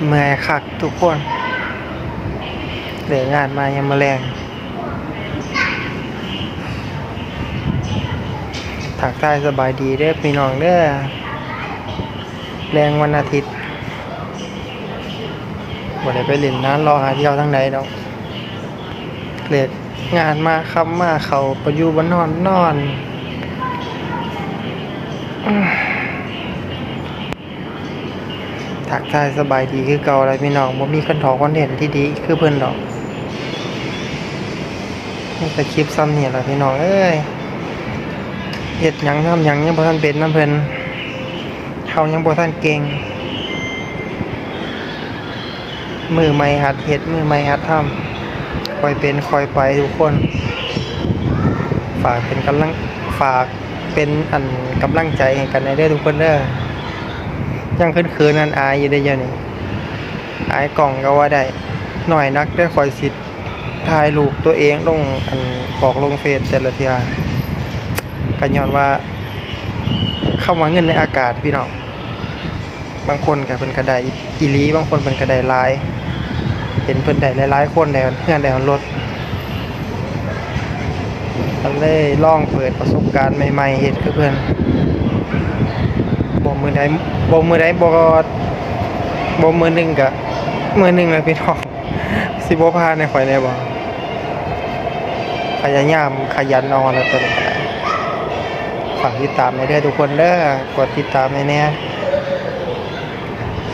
ເມື່ອຍຄັກທຸກຄົນ ເລີກງານມາຍາມມື້ແລງ ທັກທາຍສະບາຍດີເດີພີ່ນ້ອງເດີ ແລງວັນອາທິດ ບໍ່ໄດ້ໄປຫຼິ້ນນານເລາະຫາທ່ຽວທາງໃດດອກ ເລີກງານມາຄ່ຳມາເຂົ້າ ໄປຢູ່ບ່ອນນອນນອນ. ທັກທາຍສະບາຍດີຄືເກົ່າລະພີ່ນ້ອງ ບໍ່ມີຄັນຖອກຄອນເທັນທີ່ດີຄືເພິ່ນດອກ ມີແຕ່ຄລິບຊ່ຳນີ້ລະພີ່ນ້ອງເອີຍ ເຮັດຫຍັງທຳຫຍັງຍັງບໍ່ທັນເປັນນຳເພິ່ນ ເຮົາຍັງບໍ່ທັນເກັ່ງ ມືໃໝ່ຫັດເຮັດ ມືໃໝ່ຫັດທຳ ຄ່ອຍເປັນຄ່ອຍໄປທຸກຄົນ ຝາກເປັນກຳລັງ ຝາກເປັນອັນກຳລັງໃຈໃຫ້ກັນແດ່ເດີທຸກຄົນເດີ ຍັງເຂີນໆ ອັນອາຍຢູ່ເດ້ດຽວນີ້ ອາຍກ້ອງກໍວ່າໄດ້ ນ້ອຍໜັກເດີຂ້ອຍຊິຖ່າຍຮູບຕົວເອງລົງ ອັນ ອອກລົງເຟສແຕ່ລະເທື່ອ ກໍຍ້ອນວ່າຄຳວ່າເງິນໃນອາກາດພີ່ນ້ອງ ບາງຄົນກໍເພິ່ນກໍໄດ້ອີ່ຫຼີ ບາງຄົນເພິ່ນກໍໄດ້ຫຼາຍ ເຫັນເພິ່ນໄດ້ຫຼາຍໆ ຄົນໄດ້ຮອດເຮືອນໄດ້ຮອດລົດ ກໍເລີຍລອງເປີດປະສົບການໃໝ່ໆ ເຮັດຄືເພິ່ນ ບໍ່ມື້ໃດ ບໍ່ມື້ໃດ ບໍ່ ບໍ່ມື້ໜຶ່ງກະມື້ໜຶ່ງແຫຼະພີ່ນ້ອງ ຊິບໍ່ຜ່ານໃຫ້ຂ້ອຍແດ່ບໍ່ ພະຍາຍາມຂະຫຍັນເອົາແຫຼະ ຕົວນີ້ກໍໄດ້ ຝາກຕິດຕາມໃຫ້ເດີທຸກຄົນເດີ ກົດຕິດຕາມໃຫ້ແດ່.